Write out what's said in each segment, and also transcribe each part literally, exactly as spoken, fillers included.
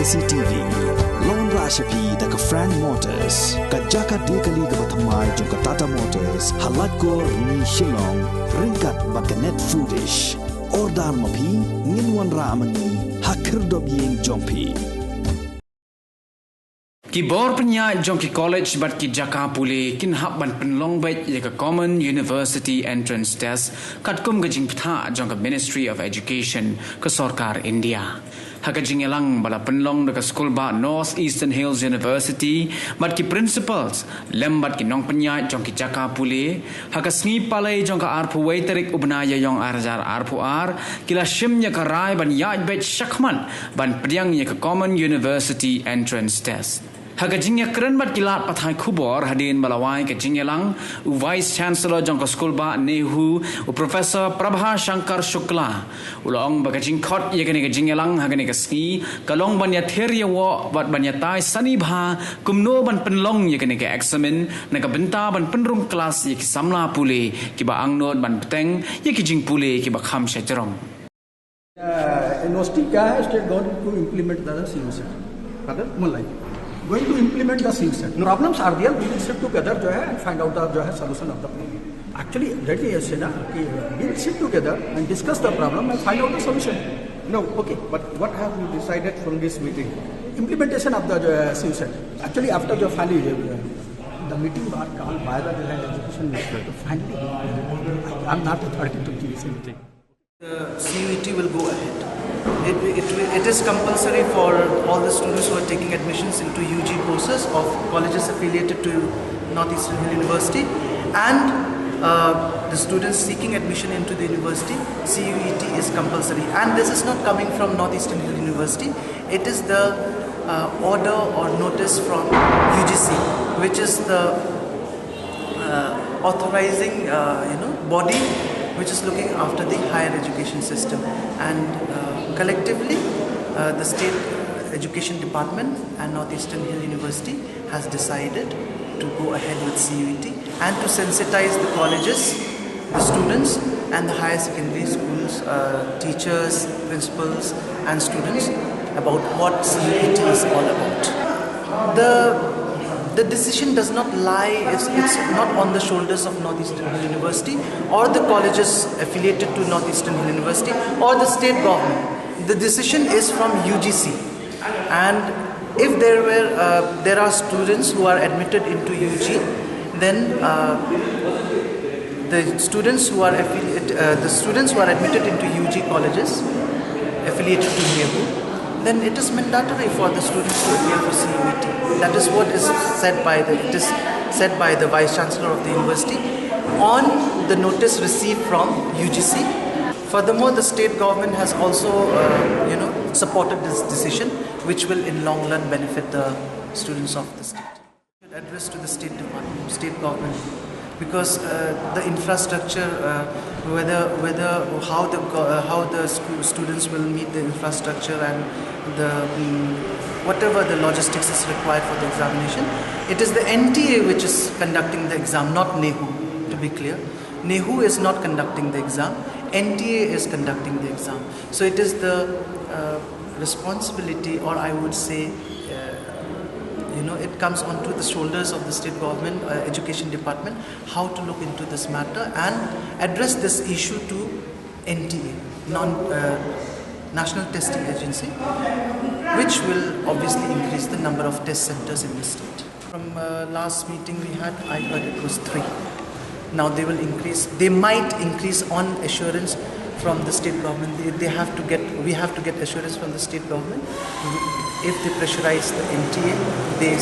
C T V. Long ra sha phi da ka Frank Motors, ka jaka de kali kaba thymmai jong ka Tata Motors, ha Laitkor, Shillong, ryngkat bad ka Net Foodish. Order ma phi, ngin wanrah ma ngi ha khyrdop ïing jong phi. Ki bor pynïaid jong ki college bad ki jaka pule kin hap ban pynlong beit ïa ka Common University Entrance Test katkum ka jingpynthah jong ka Ministry of Education ka sorkar India. Ha ka jingïalang ba la pynlong da ka skulbah North Eastern Hills University bad ki principals lem bad ki nongpynïaid jong ki jaka pule, ha ka sngi Palei jong ka arphew wei tarik u bnai Ïaiong ar hajar arphew ar, ki la shim ïa ka rai ban ïaid beit shakhmat ban pdiang ïa ka Common University Entrance Test. Ha ka jingïakren bad ki lad pathai khubor hadien ba la wai ka jingïalang, u Vice Chancellor jong ka skulbah NEHU, u Professor Prabha Shankar Shukla, u la ong ba ka jingkhot ïa kane ka jingïalang ha kane ka sngi ka long ban ïathir ïawoh bad ban ïatai sani bha kumno ban pynlong ïa kane ka eksamin, na ka bynta ban pynrung klas ïa ki samla pule kiba angnud ban bteng ïa ki jingpule kiba kham shajrong. University क्या है, state government to implement the CUSET. Pardon? Malai. Going to implement the CUSET. Problems are there, we will sit together जो है and find out the जो है solution of the problem. Actually, that is ना कि we will sit together and discuss the problem and find out the solution. No, okay, but what have you decided from this meeting? Implementation of the जो है CUSET. Actually, after जो finally the meeting was called by the जो है education minister, तो finally I am not authority to give anything. The CUET will go ahead. It, it, it is compulsory for all the students who are taking admissions into UG courses of colleges affiliated to Northeastern Hill University and uh, the students seeking admission into the university. CUET is compulsory, and this is not coming from Northeastern Hill University. It is the uh, order or notice from UGC, which is the uh, authorizing uh, you know body which is looking after the higher education system, and uh, collectively uh, the state education department and Northeastern Hill University has decided to go ahead with CUET and to sensitize the colleges, the students and the higher secondary schools uh, teachers, principals and students about what CUET is all about. The the decision does not lie, it's, it's not on the shoulders of Northeastern Hill University or the colleges affiliated to Northeastern Hill University or the state government. The decision is from UGC. And if there were, uh, there are students who are admitted into UG, then uh, the students who are affiliate, uh, the students who are admitted into UG colleges affiliated to NEHU, then it is mandatory for the students to appear for CUET. That is what is said by the, it is said by the Vice Chancellor of the university on the notice received from UGC. Furthermore, the state government has also, uh, you know, supported this decision, which will in long run benefit the students of the state. Address to the state department, state government, because uh, the infrastructure, uh, whether whether how the uh, how the school students will meet the infrastructure and the um, whatever the logistics is required for the examination, it is the NTA which is conducting the exam, not NEHU. To be clear, NEHU is not conducting the exam. NTA is conducting the exam. So it is the uh, responsibility, or I would say, uh, you know, it comes onto the shoulders of the state government, uh, education department, how to look into this matter and address this issue to NTA, non uh, National Testing Agency, which will obviously increase the number of test centers in the state. From uh, last meeting we had, I heard it was three. Now they will increase, they might increase on assurance from the state government. They, they have to get, we have to get assurance from the state government. If they pressurize the NTA, they,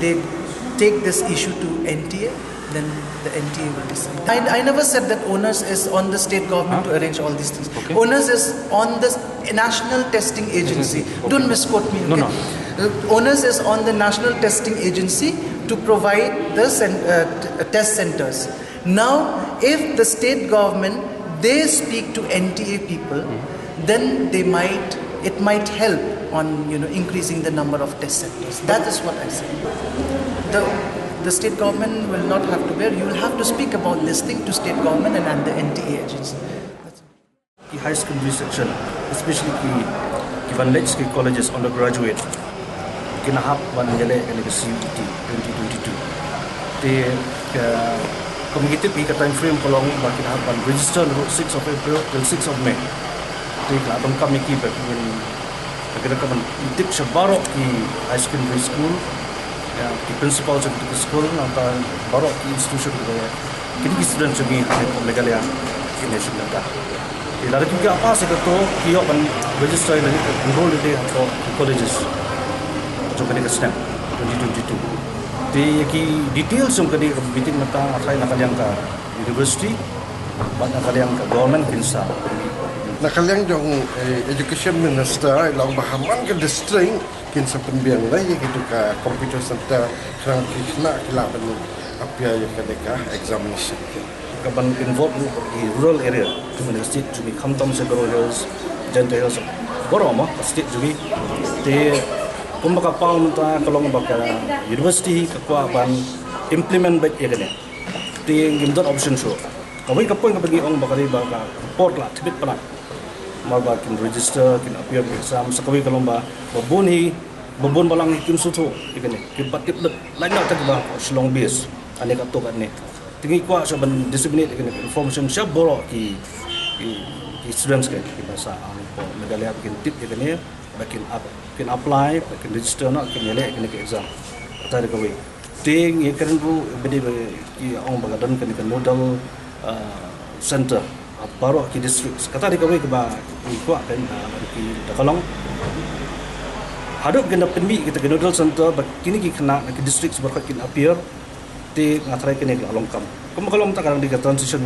they take this issue to NTA, then the NTA will decide. I, I never said that onus is on the state government huh? to arrange all these things. Okay. Onus is on the National Testing Agency. Okay. Don't misquote me. Okay? No, no. Uh, onus is on the National Testing Agency to provide the cent- uh, t- uh, test centers. Now, if the state government they speak to NTA people, mm-hmm. then they might it might help on you know increasing the number of test centers. That is what I say. The the state government will not have to bear. You will have to speak about this thing to state government and, and the NTA agency. High secondary section, especially ki Ki ban leit ki colleges undergraduate kin hap ban ïaleh kane ka C U E T twenty twenty-two. Te ka, kum ki tip hi ka time frame ka long ba kin hap ban register naduh six of April till six of May. Te ka donkam ïa ki ba kin, ka donkam ban tip sha baroh ki high secondary school, ïa ki principal jong ki school, nangta baroh ki institution ki ba ïa kine ki student jong ngi ha Meghalaya kin ïa shim nangta. Te lada ki ka pass ïa kato, ki ïoh ban register ïa lade, enroll ïa lade ha ki colleges jong kane ka snem twenty twenty-two. Te ïa ki details jong kane ka meeting mynta nga tharai na ka liang ka university bad na ka liang ka government kin sa. Na ka liang jong, eh, education minister, i la ong ba ha man ka district kin sa pynbiang lei ïa kito ka computer center, khnang ki khynnah ki lah ban appear ïa kane ka examination. Ka ban involve ruh ki rural area jong kane ka state jong ngi, khamtam sha Garo Hills, Jaintia Hills, baroh ma ka state jong ngi. Te kumba ka paw mynta ka long ba ka university ka kwah ban implement beit ïa kane. Te ngim don option shuh. Kawei ka point kaba ngi ong ba ka dei ba ka por ka la thibit palat. Namar ba kin register, kin appear, kin exam, sa kawei ka long ba, ba bun hi, ba bun balang hi kim sngewthuh ïa kane, kim pat tip lut lait noh, tang kiba Shillong base, ane kato katne. Te ngi kwah shuh ban disseminate ïa kane information sha baroh ki, ki, ki students ki, kiba sah hapoh Meghalaya ba kin tip ïa kane, ba kin ap-, kin apply, ba kin register noh, kin ïaleh ïa kane ka exam. Kata dei kawei. Te ngi kren ruh ba dei ba ki ong ba ka don kane ka nodal, ah, center ha baroh ki districts. Kata dei kawei kaba ngi kwah kan, ah, ki da ka long. Haduh kin da pynmih kita ki nodal center ba kine ki khynnah na ki districts baroh kin appear. Te nga tharai kane ka la long kam. Kumba ka long mynta ka dang dei ka transition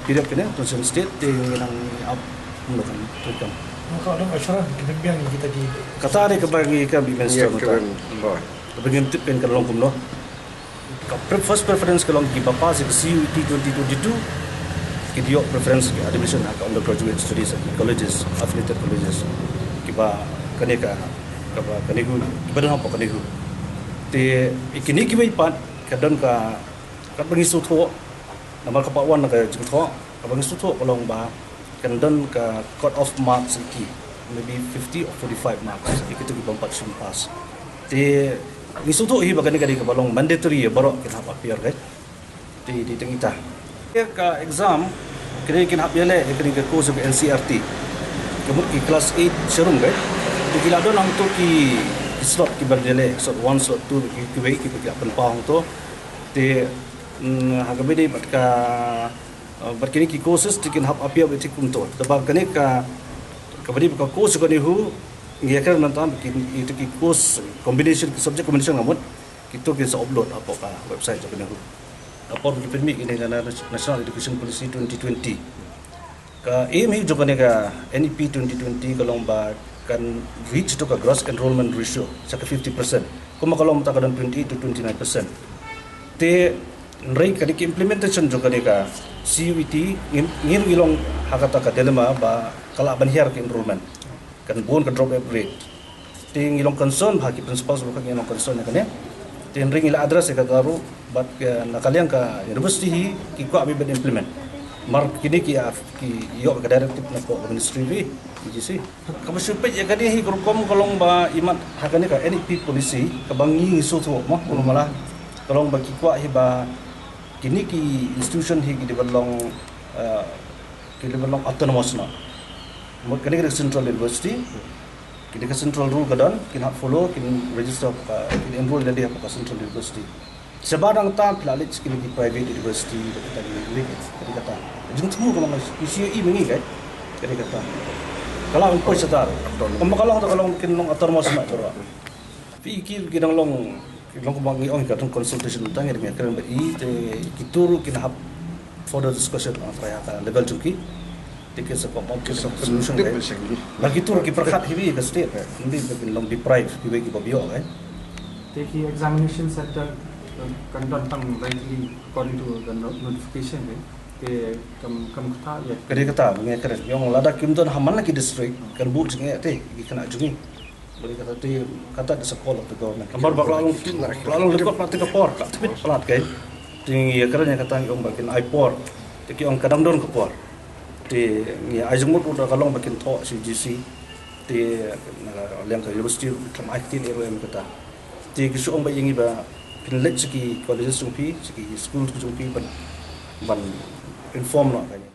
period kane, transition state, te ngi nang ap kumno kan treikam. Ka long assurance kita biang kita ki. Kata dei kaba ngi ka bi minister mynta. Kaba ngim tip kan ka long kumno. Ka pre-, first preference ka long kiba pass ïa ka C U E T twenty twenty-two, ki dei ïoh preference ki admission ha ka undergraduate studies ha ki colleges, affiliated colleges. Kiba kane ka, kaba kane hu, kiba don hapoh kane hu. Te ïa kine kiwei pat ka don ka, katba ngi sngewthuh, namar ka part one na ka jingthoh, kaba ngi sngewthuh ka long ba kan don ka cut off marks ïa ki, maybe fifty or forty-five marks ïa kito ki bym pat shym pass. Te ngi sngewthuh hi ba kane ka dei kaba long mandatory ïa baroh kin hap appear, right? Te dei tang ita. Ka exam kane kin hap ïaleh ïa kane ka course ka N C E R T. Ka mut ki class eight sharum, right? Te ki la don hangto ki, ki slot kiban ïaleh, slot one, slot two, ki, kiwei kiba ki la pynpaw hangto. Te, mm, ha kaba dei bad ka, uh, bad kine ki courses te kin hap appear beit kumto. Te ba kane ka, kaba dei ka course kane hu, ngi ïakren mynta ba kin, ito ki course combination, ki subject combination nga mut, kito kin sa upload hapoh ka website jong kane hu. Hapoh ki pynmih kine ka National Education Policy twenty twenty. Ka aim hi jong kane ka N E P twenty twenty ka long ba kan reach to ka gross enrollment ratio sha ka fifty percent. Kumba ka long mynta ka don twenty-eight to twenty-nine percent. Te hynrei ka dei ka implementation jong kane ka C U E T, ngin, ngin ngi long ha kata ka dilemma ba ka lah ban hiar ka enrollment. Kan bun ka drop out rate. Te ngi long concern bha, ki principals baroh ngi long concern ïa kane. Te hynrei ngi la address ïa kata ruh bad, eh, na ka liang ka university hi ki kwah beit ban implement. Namar kine ki, ah, ki ïoh ka directive na ka ministry hi, U G C. Kaba shu peit ïa kane hi ka rukom ka long ba imat ha kane ka N E P policy kaba ngi ngi sngewthuh mo, ka long ba ki kwah hi ba kine ki institution hi ki dei ban long, eh, ki dei ban long autonomous noh. Mut kane ka dei central university. Kine ka central rule ka don, kin hap follow, kin register, uh, kin enroll lade hapoh ka central university. Shabar nangta phi la leit sha kine ki private university, da kata ki leit, ka dei kata. Jingthmu ka long, ki C U E ma ngi kai, ka dei kata. Ka la ong poi shatar. Kumba ka long, ka long kin long autonomous noh baroh. Phi ki, ki dang long, ki long kumba ngi ong ka dang consultation, tang ngi dang kren bad i, te kito ruh kin hap further discussion, ah, trai ha ka level jong ki. Te kin sa come up with a solution, right? Ba kito ruh ki pyrkhat hi ba ka state, right? Ym dei ba kin long deprive hi ba ki ba biang, right? Te ki examination center, eh, kan don tang likely according to the no-, notification, right? Te kam, kam kata ïa. Ka dei kata, ngi kren. Ïa ong lada kim don ha man la ki district, kan buh jingeh te, ki khynnah jong ngi. Bad kata te, kata the support of the government. Namar ba ka la long, ka la long record na te ka por, ka la thibit palat kai. Te ngi ïa kren ïa kata ngi ong ba kin ai por. Te ki ong ka dang don ka por. Te ngi ai jingmut ruh da ka long ba kin thoh sha U G C. Te na liang ka university kam ai ktien ei ruh em kata. Te ki shu ong ba ïa ngi ba phin leit sha ki colleges jong phi, sha ki school jong phi ban, ban inform noh ka.